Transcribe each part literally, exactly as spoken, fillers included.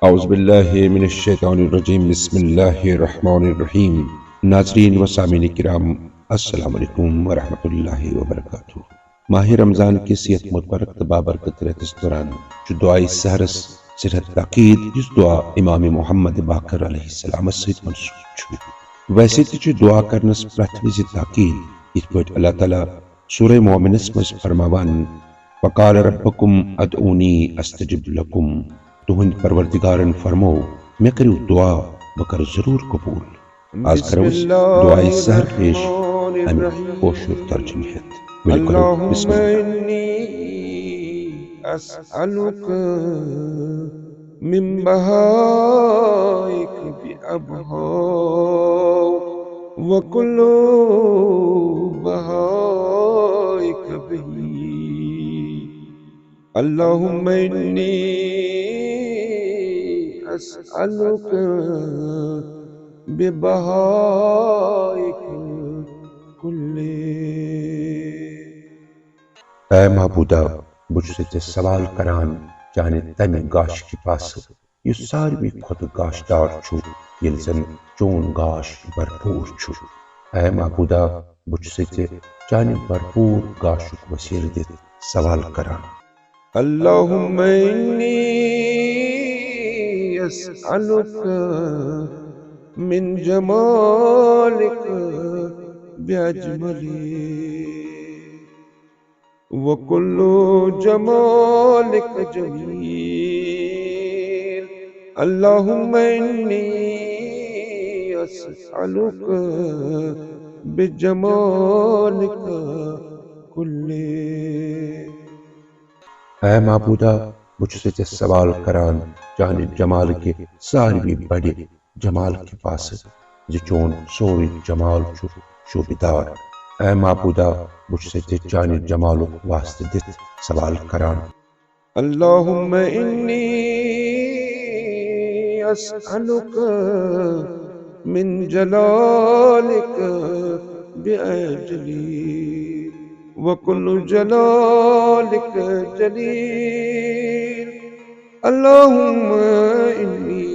اعوذ باللہ من الشیطان الرجیم، بسم اللہ الرحمن الرحیم۔ ناظرین و سامعین کرام، السلام علیکم ورحمۃ اللہ وبرکاتہ۔ ماہ رمضان کِس یتھ متبرک تہٕ بابرکت رٮ۪تس دوران چھُ دعائے سحرس سرحد تاکید، یُس دعا امام محمد باقر علیہ السلامس سۭتۍ منسوب چھُ۔ ویسے تہِ چھُ دعا کرنس پرٛٮ۪تھ وِزِ تاکید، یِتھ پٲٹھۍ اللہ تعالیٰ سورہ مومنس منٛز فرماوان، "وقال ربکم ادعونی استجب لکم"، تُہنٛدۍ پروردگارن فرموو، "مےٚ کٔرِو دعا، بہٕ کرٕ ضروٗر قبوٗل۔" آز کرو أسۍ دعائے سحر پیش، اَمیُک کٲشُر ترجمہٕ ہٮ۪تھ۔ ؤلِو کرو بسم اللہ۔ انی اسألک من بهائک بأبهاء، وکل بهائک بهی۔ اللهم إني أسألك ببهائك كله۔ اے معبودا، بہٕ چھُسے ژےٚ سوال کران چانہِ تمہِ گاشہِ کہِ پاسہٕ، یُس ساروی کھۄتہٕ گاشدار چھُ، ییٚلہِ زن چون گاش بھرپوٗر چھُ۔ اے معبودا، بہٕ چھُسے ژےٚ چانہِ بھرپوٗر گاشُک وسیلہٕ دِتھ سوال کران۔ اللهم إني أسألك من جمالك بأجمله، وكل جمالك جميل۔ اللهم إني أسألك بجمالك كله۔ اے معبودا، بہٕ چھُسے ژےٚ سوال کران چانہِ جمال کہِ ساروی بڑِ جمال کہِ پاسہٕ، زِ چون سورُے جمال چھُ شوٗبہِ دار۔ اے معبودا، بہٕ چھُسے ژےٚ چانہِ جمالُک واسطہٕ دِتھ سوال کران۔ اللهم إني أسألك من جلالك بأجلي، وكل جلالك جليل۔ اللهم إني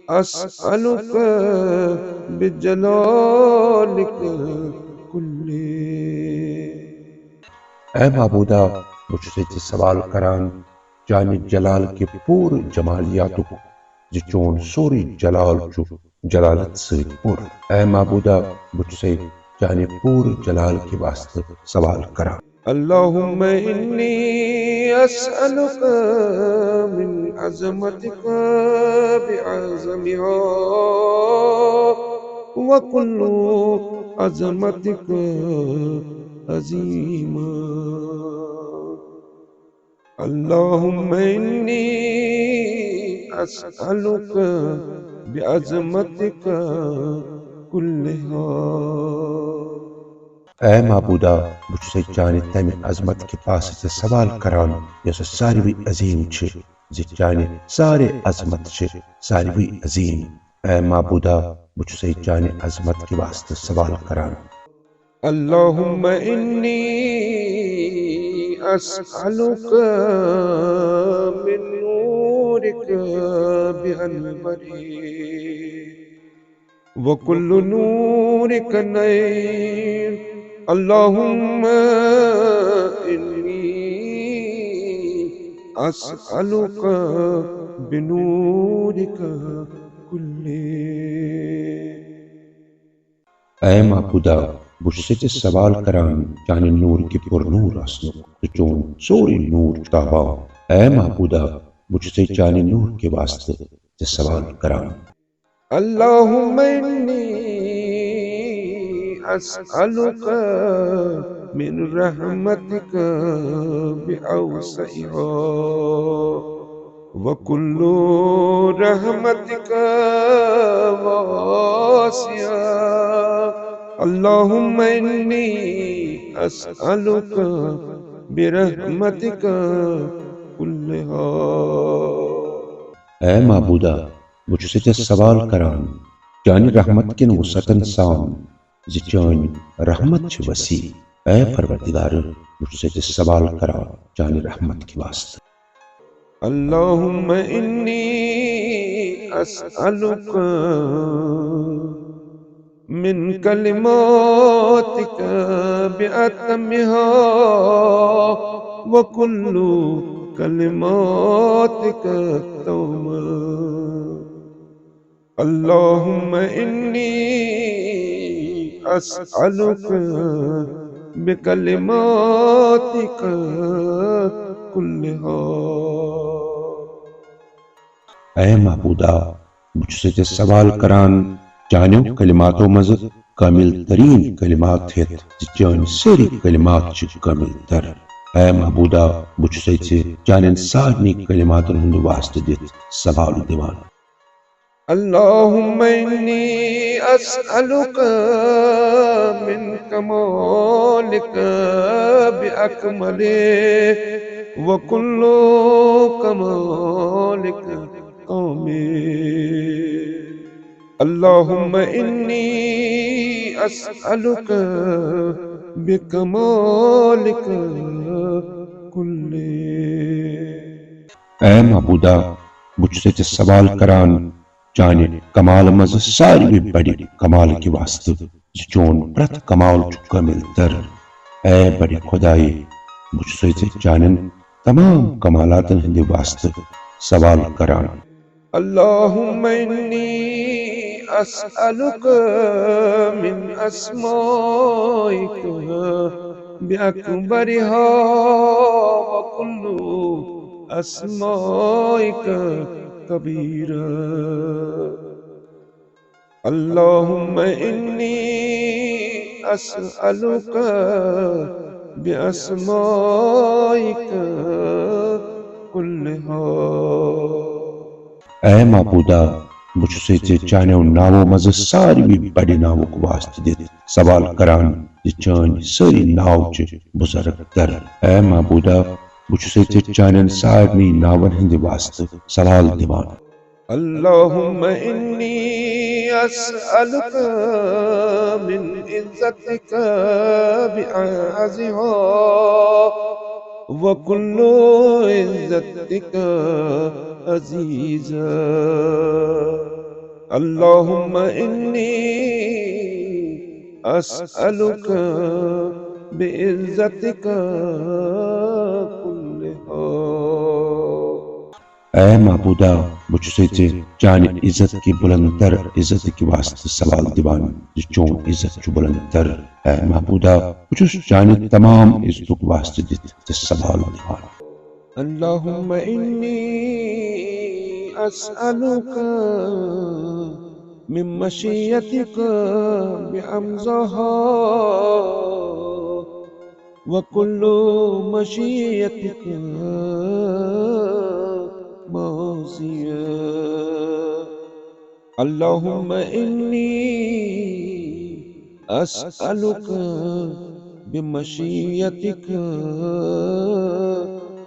أسألك بجلالك كله۔ اے معبودا، بہٕ چھُسے ژےٚ سوال کران چانہِ جلال کہِ پوٗرٕ جمالیاتُک، زِ چون سورُے جلال چھُ جلالت سۭتۍ پُر۔ اے معبودا، بہٕ چھُسے چانہِ پوٗرٕ جلال کہِ واسطہٕ سوال کران۔ اللهم إني أسألك من عظمتك بأعظمها، وكل عظمتك عظيما۔ اللهم إني أسألك بعظمتك كلها۔ اے معبودا، بہٕ چھُسے چانہِ تمہِ عظمت کہِ پاسہٕ ژےٚ سوال کران، یۄسہٕ ساروی عظیٖم چھِ، زِ چانہِ سارے عظمت چھِ ساروی عظیٖم۔ اے معبودا، بہٕ چھُسے چانہِ عظمت کہِ واسطہٕ سوال کران۔ اللهم إني أسألك من نورك بأنواره، وكل نورك نير۔ اللهم إني أسألك بنورك كله۔ اے معبودا، بہٕ چھُسے ژےٚ سوال کران چانہِ نوٗر کہِ پُر نوٗر آسنُک، تہٕ چون سورُے نوٗر چھُ تابان۔ اے معبودا، بہٕ چھُسے چانہِ نوٗر کہِ واسطہٕ ژےٚ سوال کران۔ اللهم إني أسألك من رحمتك بأوسعها، وكل رحمتك واسعة۔ اللهم إني أسألك برحمتك كلها۔ اے معبودا، بہٕ چھُسے ژےٚ سوال کران چانہِ رحمت کٮ۪ن وسعتن سان، زِ چٲنۍ رحمت چھِ وسیع۔ اے پروردگار، بہٕ چھُسے ژےٚ سوال کران چانہِ رحمت کہِ واسطہٕ۔ اللهم إني أسألك من كلماتك بأتمها وكل كلماتك التامة. اللهم إني أسألك بكلماتك كلها. اے معبودا، بہٕ چھُسے ژےٚ سوال کران چانیو کلماتو منٛزٕ کامل ترین کلمات ہیٚتھ، زِ چٲنۍ سٲری کلمات چھِ کامل تر۔ اے معبودا، بہٕ چھُسے ژےٚ چانٮ۪ن سارنٕے کلماتن ہُنٛد واسطہٕ دِتھ سوال دِوان۔ اللهم إني أسألك من كمالك بأكمله وكل كمالك كامل. اللهم إني أسألك بكمالك كله. اے معبودا، بہٕ چھُسے ژےٚ سوال کران چانہِ کمالہٕ منٛزٕ ساروی بڑِ کمالہٕ کہِ واسطہٕ، زِ چون پرٛٮ۪تھ کمال چھُ کٲمِل تر۔ اے بڑِ خۄدایہِ، بہٕ چھُسے ژےٚ چانٮ۪ن تمام کمالاتن ہٕنٛدِ واسطہٕ سوال کران۔ اللهم إني أسألك من أسمائك بأكبرها وكل أسمائك كبيرا. اللهم إني أسألك بأسمائك كلها. اے معبودا، بہٕ چھُسے ژےٚ چانیو ناوو منٛزٕ ساروی بڑِ ناوُک واسطہٕ دِتھ سوال کران زِ چٲنۍ سٲری ناو چھِ بُزرگ تر۔ اے معبودا، بہٕ چھُسے ژےٚ چانٮ۪ن سارنٕے ناون ہٕنٛدِ واسطہٕ سوال دِوان۔ اللهم إني أسألك من عزتك بأعظها وكل عزتك عزيزا. اللهم إني أسألك بعزتك كلها. اے معبودا، بہٕ چھُسے ژےٚ چانہِ عزت کہِ بلند تر عزت کہِ واسطہٕ سوال دِوان زِ چون عزت چھُ بلند تر۔ اے معبودا، بہٕ چھُس چانہِ تمام عزتُک واسطہٕ دِتھ ژےٚ سوال دِوان۔ اللهم إني أسألك من مشيتك بأمزها وكل مشيتك ماضية. اللهم إني أسألك بمشيتك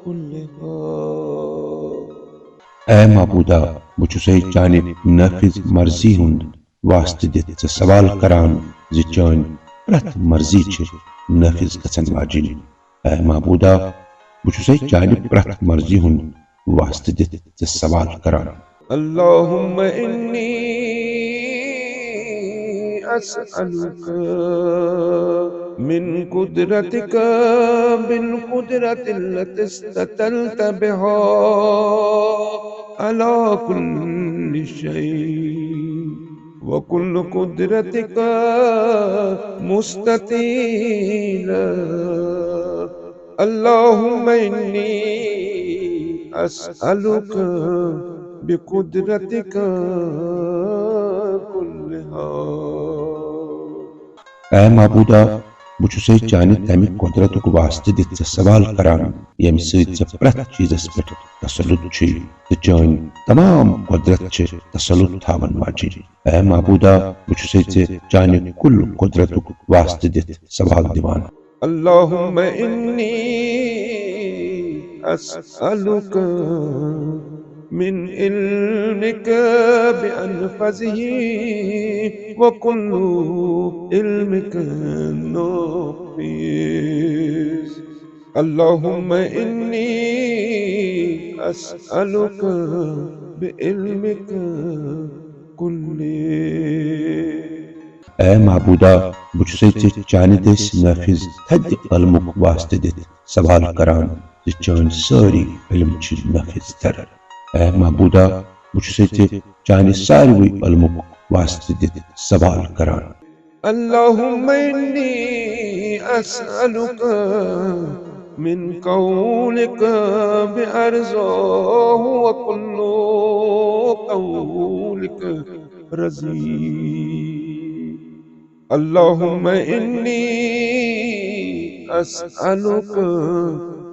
كلها. اے معبودا، بہٕ چھُسے چانہِ نافذ مرضی ہُنٛد واسطہٕ دِتھ ژےٚ سوال کران زِ چٲنۍ پرٛٮ۪تھ مرضی چھِ نافذ گژھن واجِنۍ۔ اے معبودا، بہٕ چھُسے چانہِ پرٛٮ۪تھ مرضی ہُنٛد واسطہٕ دِتھ ژےٚ سوال کران۔ اللهم إني أسألك من قدرتك بالقدرة التي استتلت بها على كل شيء وكل قدرتك مستطيلا. اللهم إني أسألك بقدرتك كلها. اے معبودا، بہٕ چھُسے چانہِ تمہِ قۄدرتُک واسطہٕ دِتھ ژےٚ سوال کران، ییٚمہِ سۭتۍ ژےٚ پرٛٮ۪تھ چیٖزس پٮ۪ٹھ تسلط چھُے تہٕ چٲنۍ تمام قۄدرت چھِ تسلط تھاون واجِنۍ۔ اے معبودا، بہٕ چھُسے ژےٚ چانہِ کُل قۄدرتُک واسطہٕ دِتھ سوال دِوان۔ اللهم إني أسألك من علمك بأنفذه وكل علمك نافذ. اللهم إني أسألك بعلمك كله۔ اے معبودا، بہٕ چھُسے ژےٚ چانہِ دٔسۍ نٲفِذ تھدِ علمُک واسطہٕ دِتھ سوال کران زِ چٲنۍ سٲری علم چھِ نٲفِذ تر۔ اے معبودا، بہٕ چھُسے ژےٚ چانہِ ساروٕے علمُک واسطہٕ دِتھ سوال کران۔ اللهم إني أسألك من قولك بأرضاه وكل قولك رضي۔ اللهم إني أسألك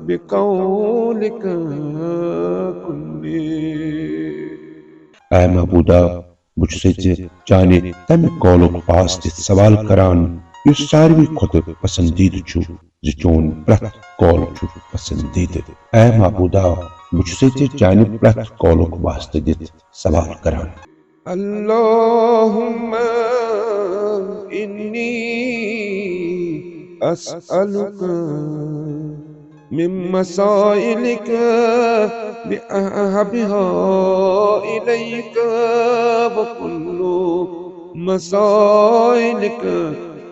بقولك كله۔ اے معبودا، بہٕ چھُسے ژےٚ چانہِ تمہِ قولُک پاس دِتھ سوال کران، یُس ساروی کھۄتہٕ پسندیدٕ چھُ، زِ چون پرٛٮ۪تھ قول چھُ پسندیدٕ۔ اے معبودا، بہٕ چھُسے ژےٚ چانہِ پرٛٮ۪تھ قولُک واسطہٕ دِتھ سوال کران۔ اللهم إني أسألك من مسائلك بأحبها إليك وكل مسائلك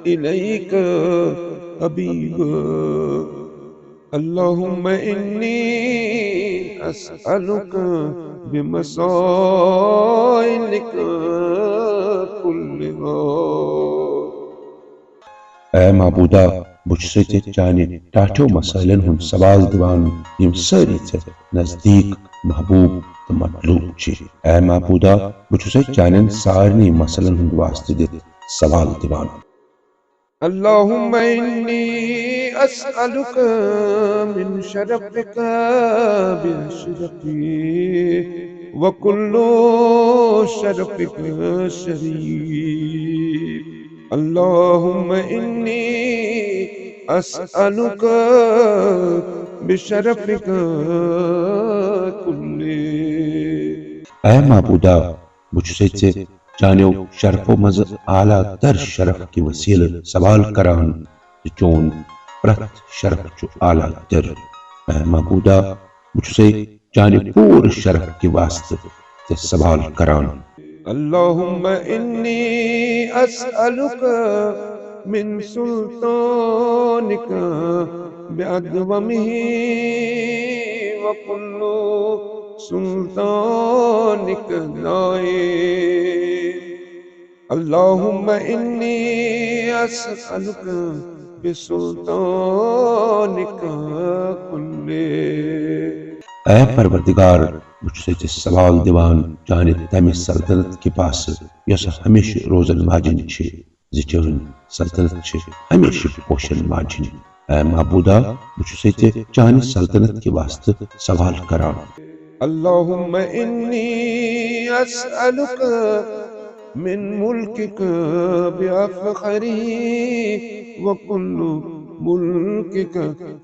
إليك حبيبا۔ اللهم إني أسألك بمسائلك كلها۔ اے معبودا، بہٕ چھُسے ژےٚ چانہِ ٹاٹھیو مسائلن ہُنٛد سوال دِوان، یِم سٲری ژےٚ نزدیٖک، محبوب تہٕ مطلوب چھِ۔ اے معبودا، بہٕ چھُسے چانٮ۪ن سارنٕے مسلن ہُنٛد واسطہٕ دِتھ سوال دِوان۔ اللهم إني أسألك من شرفك بأشرفي وكل شرفك شريف۔ اللهم إني أسألك بشرفك كله۔ اے معبودا، بہٕ چھُسے ژےٚ چانیو شرفو منٛزٕ اعلیٰ تر شرف کہِ وسیلہٕ سوال کران، تہٕ چون پرٛٮ۪تھ شرف چھُ اعلیٰ تر۔ اے معبودا، بہٕ چھُسے چانہِ پوٗرٕ شرف کہِ واسطہٕ ژےٚ سوال کران۔ اللهم إني أسألك من سلطانك بأعظمه وكل سلطانك نائب۔ اللهم إني أسألك بسلطانك كله۔ اے پروردگار، بہٕ چھُسے ژےٚ سوال دِوان چانہِ تمہِ سلطنت کہِ پاسہٕ، یۄسہٕ ہمیشہٕ روزن واجِنۍ چھِ، زِ چٲنۍ سلطنت چھِ ہمیشہٕ پوشن واجِنۍ۔ اے معبودا، بہٕ چھُسے ژےٚ چانہِ سلطنت کہِ واسطہٕ سوال کران۔ اللهم إني أسألك من ملكك بأفخره وكل ملكك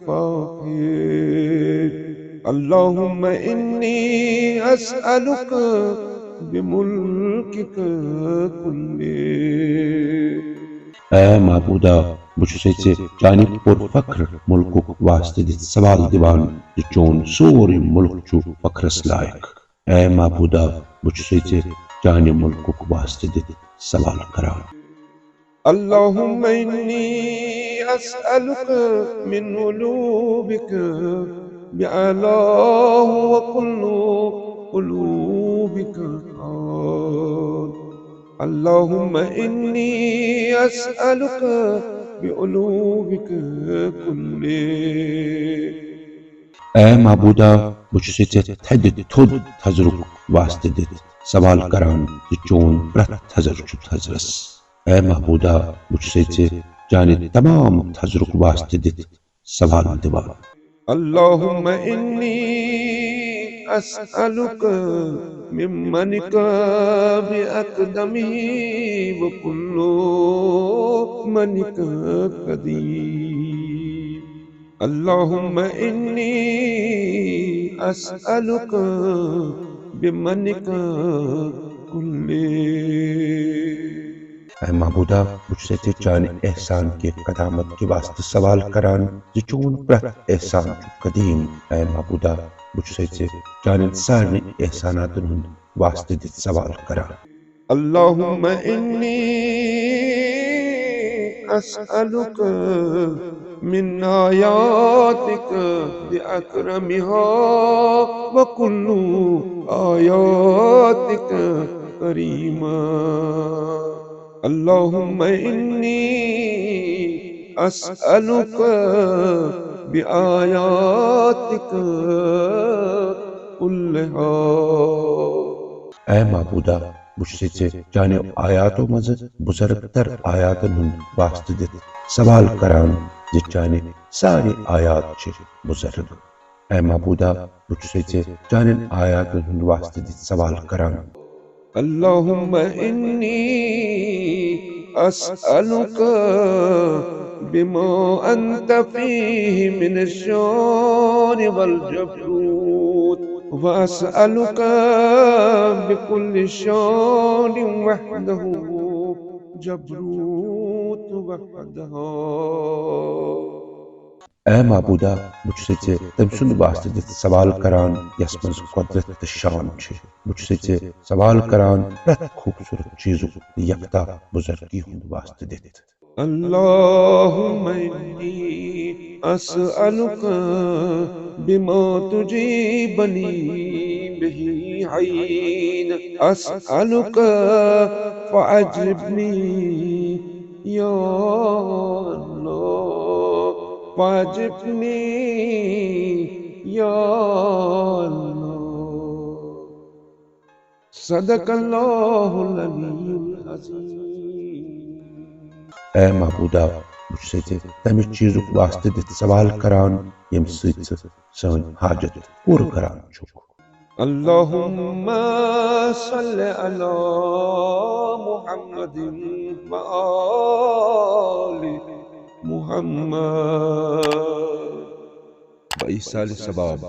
فاخر۔ اللهم إني أسألك بملكك كله۔ اے معبودا، بہٕ چھُسے ژےٚ چانہِ پُر فخر مُلکُک واسطہٕ دِتھ سوال دِوان زِ چون سورُے مُلک چھُ فخرس لایق۔ اے معبودا، بہٕ چھُسے ژےٚ چانہِ مُلکُک واسطہٕ دِتھ سوال کران۔ اللهم إني أسألك من علوك بأعلاه وكل علوك حق۔ اللهم إني أسألك بعلوك كله۔ اے معبودا، بہٕ چھُسے ژےٚ تھدِ تھوٚد تھزرُک واسطہٕ دِتھ سوال کران زِ چون پرٛٮ۪تھ تھزر چھُ تھزرس۔ اے معبودا، بہٕ چھُسے ژےٚ چانہِ تمام تھزرُک واسطہٕ دِتھ سوال دِوان۔ اللهم إني أسألك من منك بأقدمه وكل منك قديم۔ اللهم إني أسألك بمنك كله۔ اے معبودا، بہٕ چھُسے ژےٚ چانہِ احسان کہِ قدامت کہِ واسطہٕ سوال کران زِ چون پرٛٮ۪تھ احسان چھُ قدیٖم۔ اے معبودا، بہٕ چھُسے ژےٚ چانٮ۪ن سارنٕے احساناتن ہُنٛد واسطہٕ دِتھ سوال کران۔ اللهم إني أسألك من آياتك بأكرمها، وكل آياتك كريمة. اللهم إني أسألك بآياتك كلها۔ اے معبودا، بہٕ چھُسے ژےٚ چانیو آیاتو منٛزٕ بُزرگ تر آیاتن ہُنٛد واسطہٕ دِتھ سوال کران زِ چانہِ سارے آیات چھِ بُزرگ۔ اے معبودا، بہٕ چھُسے ژےٚ چانٮ۪ن آیاتن ہُنٛد واسطہٕ دِتھ سوال کران۔ اللهم إني أسألك بما أنت فيه من الشان والجبروت، وأسألك بكل شان وحده، جبروت وحده۔ اے معبودا، بہٕ چھُسے ژےٚ تٔمۍ سُنٛد واسطہٕ دِتھ سوال کران یَس منٛز قۄدرت تہٕ شان چھِ۔ بہٕ چھُسے ژےٚ سوال کران پرٛٮ۪تھ خوٗبصوٗرت چیٖزُک تہٕ یکتا بُزرگی ہُنٛد واسطہٕ دِتھ۔ اللهم إني أسألك بما تجيبني به حين أسألك فأجبني يا الله، فأجبني يا الله۔ صدق الله العلي العظيم۔ اے معبودا، بہٕ چھُسے ژےٚ تَمہِ چیٖزُک واسطہٕ دِتھ سوال کران، ییٚمہِ سۭتۍ ژٕ سٲنۍ حاجت پوٗرٕ کران چھُکھ۔ اللهم صل على محمد وآل محمد۔ بإيصال ثواب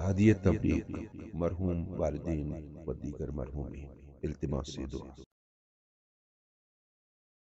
هدية تبليغ مرحوم والدين وديگر مرحومين۔ التماس دعا۔